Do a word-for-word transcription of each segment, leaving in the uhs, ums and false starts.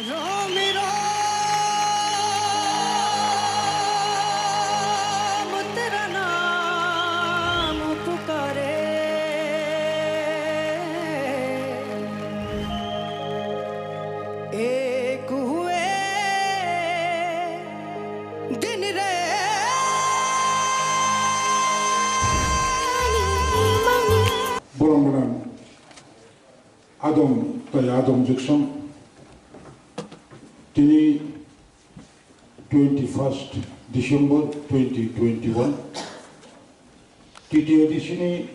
रोम रोम तेरा नाम पुकारे, एक हुए दिन रे। Borok gwnang Adong tai Adong Jackson. Tini twenty-first December twenty twenty-one, T T A D C ni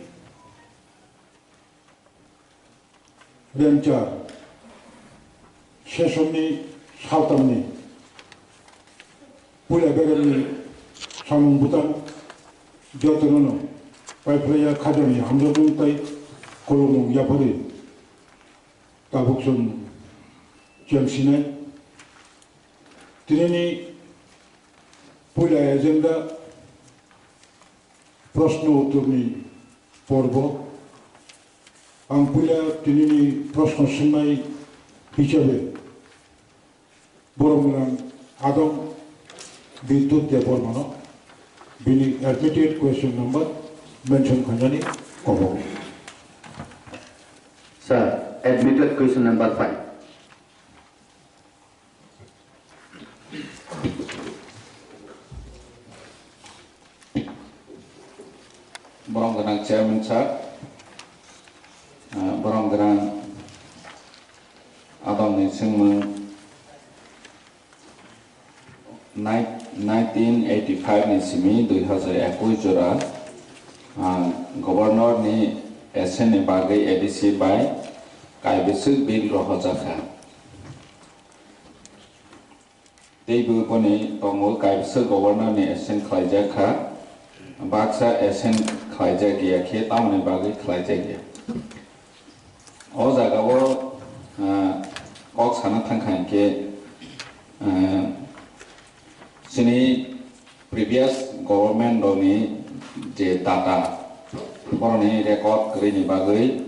Rengcha session ni saltam ni puila berem ni samung bwtang jotono no paiphlaiya khajani hamjakmung tai khulumung yapharwi tabuk chwng chengsinai. Tinini puila agenda Proshno uttorni porbo. Ang puila tinini proshno swngnai hisabe borok gwnang Adong Bidyut Debbarmano bini admitted question number mention khainani kobo. Sir, admitted question number five. Borok gwnang chairman sir, ah, borok gwnang Adong ni swngmung nai-, nineteen eighty-five ni simi dui hazar ekush jora, ah, Governor ni assent ni bagwi A D C bai kaibwswk bill rohorjak kha. Teibo boni tongo kaibwswk Governor ni assent khlaijak kha, baksa assent khlaijak ya khe tamoni bagwi khlaijak ya. O jaga o, ah, kok sana thang kha hinkhe, ah, chini previous government rokni je data, borokni record kwrwini bagwi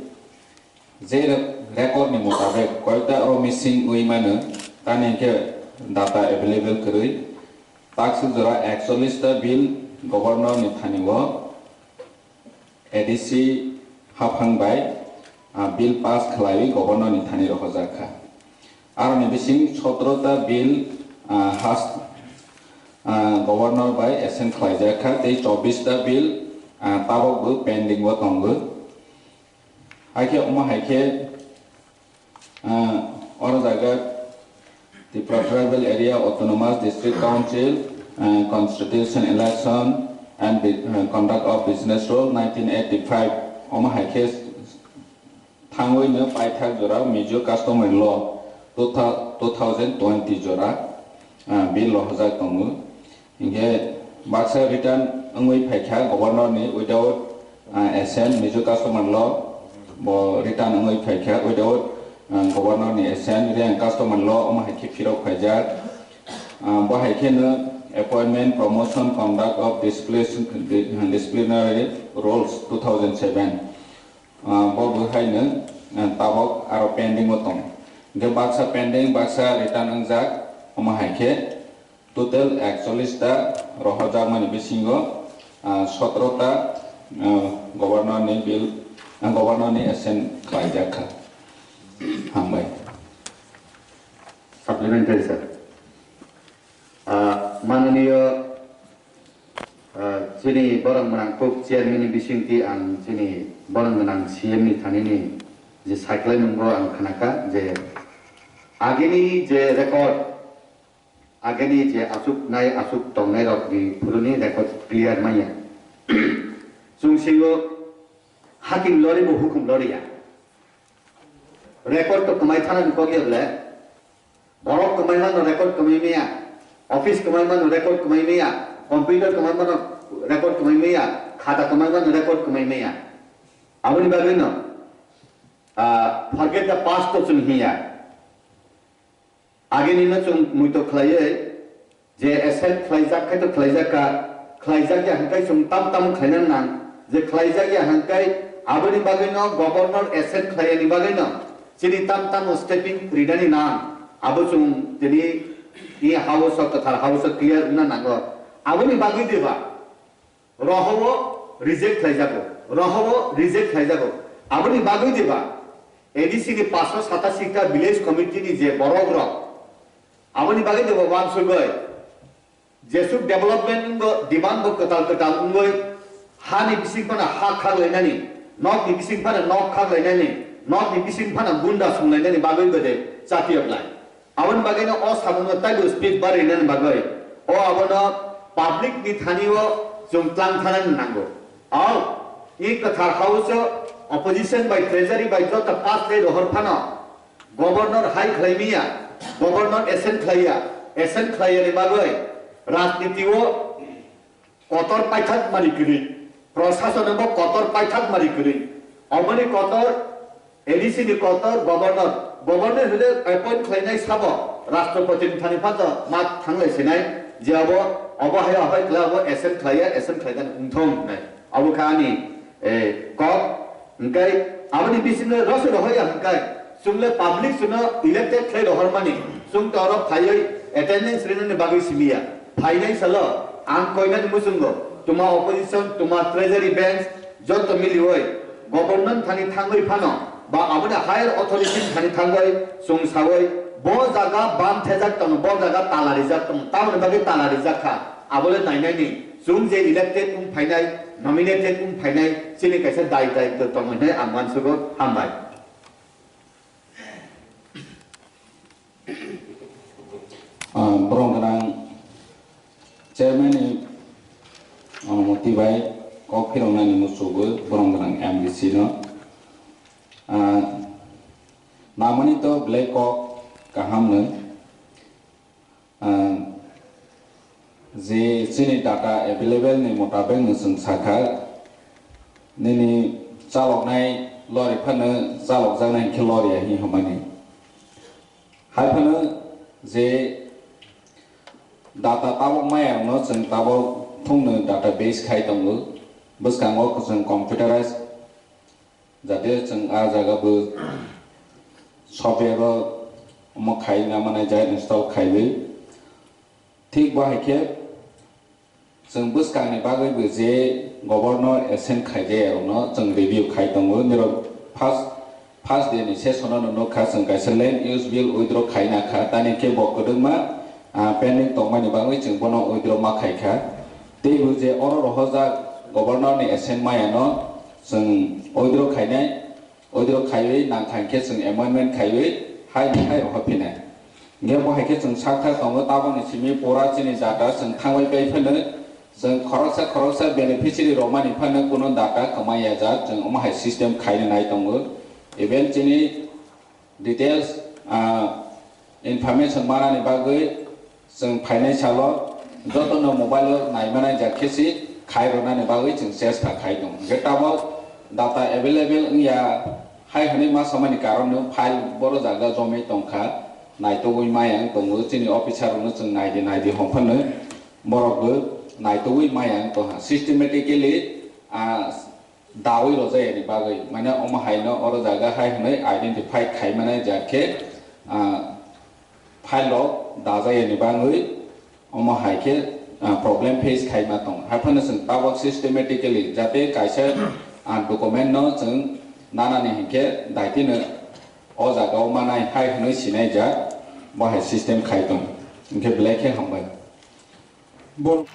je re-, record ni motabek koita oro missing wi mano, tamni hinkhe data available kwrwi. Takswk jora ekchollish ta bill Governor ni thani o A D C haphang bai, ah, bill pass khlaiwi Governor ni thani rohorjak kha. Aroni bising sotro ta bill, ah, has, ah, Governor bai assent khlaijak kha, tei chobbish ta bill, ah, tabok bo pending o tongo. Hai khe omo hai khe, ah, oro jaga Tripura Tribal Area Autonomous District Council, ah, Constitution Election and Bi-, ah, Conduct of Business Rule nineteen eighty-five omo hai khe thangwi no paithak jora Mizo Customary Law two thou-, two thousand twenty jora, ah, bill rohorjak tongo. Hinkhe baksa return wngwi phaikha Governor ni without, ah, assent, Mizo Customary Law bo return wngwi phaikha without, ah, Governor ni assent, Reang Customary Law omo hai khe phirok phaijak. Ah, bo hai kheno Appointment, Promotion, Conduct of Disciplis-, Disciplinary Rules two thousand seven, ah, bo bo haino, ah, tabok aro pending o tong. Hinkhe baksa pending, baksa return wngjak, omo hai khe total ekchollish ta rohorjakmani bisingo, ah, sotro ta, ah, Governor ni bill, ah, Governor ni assent khlaijak kha. Hambai. Supplementary, sir. Ah, mananiyo, ah, chini borok gwnang kuk chairman ni bisingtwi ang chini borok gwnang C M ni thani ni je cycle nungbo ang khnakha je agini je record, agini je aswk nai aswk tongnai rok ni phuruni record clear manya. Chwng singo hakim lori bo hukum lori ya. Record to kwmai thana ni kok ya ble. Borok kwmai mano record kwmai maya. Office kwmai mano record kwmai maya. Computer kwmai mano record kwmai maya. Khata kwmai mano record kwmai maya. Aboni bagwi no, ah, forget the past to chwng hiya. Agini no chwng muito khlaiwi je assent khlaijak khai to khlaijak kha, khlaijak ya hwnkhai chwng tam tam khlaina nang, je khlaijak ya hwnkhai aboni bagwi no governor assent khlaiyani bagwi no chini tam tam stepping rinani nang. Abo chwng tini i house o, kwthar house o clear wngna nango. Aboni bagwi diba rohowo reject khlaijago, rohowo reject khlaijago. Aboni bagwi diba A D C ni paanch sho satasi ta village committee ni je borok rok, aboni bagwi diba wansugwi jesuk development wngbo, demand bo kwtal kwtal wngwi, hani bising phano ha khak lainani, nok ni bising phano nok khak lainani, nok ni bising phano gunda sung lainani bagwi bede chapiyok lai. Aboni bagwi no o samung no taibo speed bar rinani bagwi o abono public ni thani o chwng tlang thanani nango. Ao, i kwthar house o opposition bai treasury bai joto pass lai rohor phano, Governor hai khlai miya, governor assent khlaiya, assent khlaiyani bagwi rajniti o kotor paithak mani kwrwi, prosason bo kotor paithak mani kwrwi. Omoni kotor, A D C ni kotor, governor, governor hile appoint khlainai sabo, rashtrapati ni thani phanto ma thanglai sinai, je abo, obo hai obo khlai abo assent khlaiya, assent khlaidani wngthong hinai. Abo kha ani, eh, kok, hwnkhe aboni bisingo rosoi rohoya hwnkhe chwng le public chwngno elected khlai rohormani, chwng to oro phaiwi attendance rinani bagwi simiya. Phainai salo ang koinani muchungo twma opposition, twma treasury bench joto miliwi government thani thangwi phano ba aboni higher authority thani thangwi chwng sawi bo jaga bam thejak tongo, bo jaga tala rijak tongo, tamoni bagwi tala rijak kha. Abole nainai ni chwng je elected wng phainai, nominated wng phainai, chini kaisa dai dai tongmani ang uansugo, hambai. Ah, borong gwnang chairman ni onumoti bai kok phiroknani muchugwi borong gwnang M D C no. Ah, namani to belai kok kaham no. Ah, je chini data available ni motabek no chwng sakha, nini chaloknai lori phano chalokjaknai hinkhe lori ya hi hwnmani. Hai phano je data tabok maya rokno chwng tabok thungno database khai tongo, bwskango chwng computerize. Jate chwng a jaga bo software o omo khai na mane jai install khaiwi. Thik bo hai khe chwng bwskang ni bagwi bo je governor assent khaijak rokno chwng review khai tongo. Nirok first, first day ni session o nukha chwng kaisa land use bill withdraw khaina kha, tani khe bo kwdwkma, ah, pending tongmani bagwi chwng bono withdraw ma khai kha. Tei bo je oro rohorjak governor ni assent maya no chwng withdraw khainai, withdraw khaiwi nangkha hinkhe chwng amendment khaiwi hai ni hai rohor phinai. Hinkhe bo hai khe chwng sakthar tongo, tabokni simi pura chini data chwng thangwi pai phano chwng khoroksa khoroksa beneficiary rok mani phano kuno data kwmai ya jak, chwng omo hai system khaina nai tongo. Even chini details, ah, information manani bagwi chwng phainai salo jotono mobile o naimanai jak khe se khai rwnani bagwi chwng chesta khai tongo. Hinkhe tabok data available wngya hai hwnwi ma samani karon no file boro jaga jomai tongkha, naitugwi maya wng tongo, chini officer rokno chwng naidi naidi hwn phano borok bo naitugwi maya wng tongkha. Systematically, ah, dawi rwjak yani bagwi, mane omo hai no oro jaga hai hwnwi identify khai mane ja khe, ah, file rok dajak yani bagwi omo hai khe, ah, problem face khai ma tong. Hai phano chwng tabok systematically jate kaisa, ah, document no chwng nanani hinkhe daitino o jaga o manai hai hwnwi sinai jak, bo hai system khai tong. Hinkhe belai khe hambai. Bor-